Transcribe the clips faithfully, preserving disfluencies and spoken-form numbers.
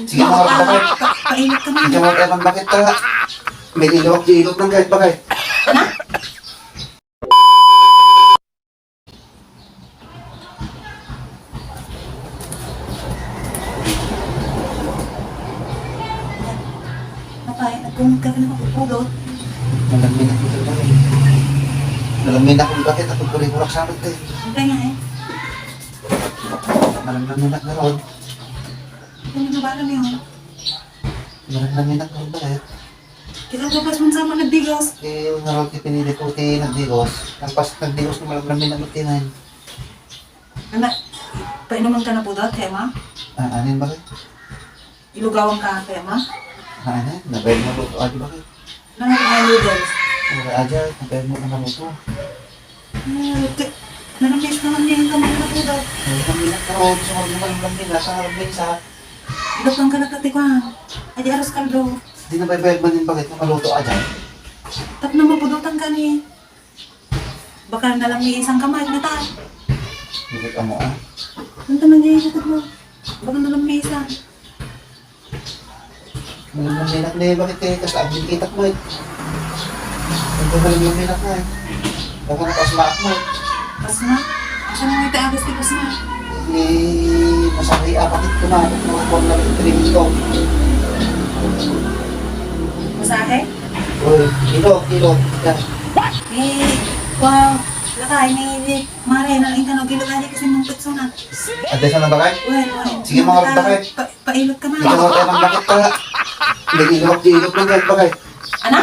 Sige, mga bakit? Pa-, painit ka man. Sige, mga bakit, ta? May ilawak di ilot ng guide, bakit? Apay, agkuman ka ken makapudot. Nalaminak ko ito, eh. Nalaminak ko, bakit? Ako, puri-purak sa akin, eh. Apay nga, eh. Nalaminak na ron. Kung ano ba kami, oh? Nalaminak ko ron, bakit? Kita ko pas man sa mga nagdigos. Eh, nga ron, ti pinili ko, ti nagdigos. Ang pas nagdigos ko, nalaminak ko, ti nine. Anak, painuman ka na pudot, Tema? Ah, anin, bakit? Ilugawan ka, Tema? Ah, anin? Nabayad mo luto, adi, bakit? Ano nga noodles? Wala, aja, nabayad mo na luto. Ah, ti-, nanamiss naman niya yung kamay na pudot. Ay, kami na, oh, gusto mo naman, kami na, sa kami sa Ilugawan ka na, tati ko, ha? Adi, aros kaldo. Di na bayad man yung bakit na maluto, aja. Tapno mapudotan ka ni. Baka na lang may isang kamay na ta. Bakit amo, ah? Ang tanong niya yung sagot mo. Baka na lang may isa. Ano man may nak ni, bakit kayo? Kasi abin kita ko, eh. Ang galing ng may nak na, eh. Baka na kasma ako, eh. Kasma? Asa mo iti agas ti kasma? Ni, masari, ah, bakit ko na? Kung ako na lang training ko. Masahe? Uy, ilot, ilot. Yan. Ni, wow, lakay, ni, ni, Mare, nang ingka no, gilo kanya kasi mong pitsuna. Ate, sa nang bakay? Wen, wen. Sige, mga bakay. Pa-, pailot ka man. Sige, mga bakay, bakit ka? Hindi, ilot, ilot lang, bakay. Ana?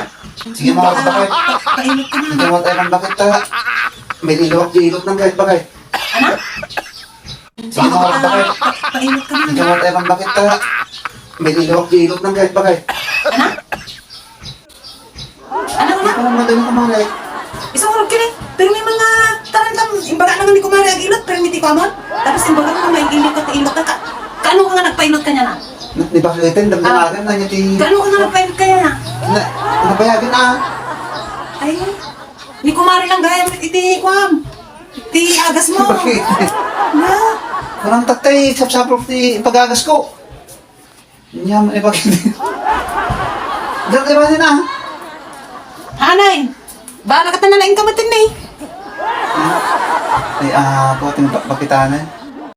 Sige, mga bakay. Pa-, pailot ka man. Sige, mga bakit ka? May ilot, ilot lang, bakay. Ana? Sige, mga bakay. Pa-, pailot ka man. Sige, mga bakit ka? May ilot, ilot lang, bakay. Ana? Ano na? Parang madali kumare. Isang urog kini. Pero may mga tarantam, imbaga naman ni kumare ag-ilot, pero hindi ko amon. Tapos imbaga naman may ilot at ilot ka. Kaano ka nga nagpailot kanya na? Na, di ba kayo, ten, damdamagan na niya ti Kaano ka nga nagpailot kanya na? Na, napayagan na. Ay, ni kumare lang gaya iti kuam. Ti agas mo. Bakit? Na. Parang tatay, sapsapok ti pag-agas ko. Inya man ipakita. Diyan kayo ba na? Hanay! Bala ka tanalain ka matin eh. Ay, ah, po, ating pa-, pakita na.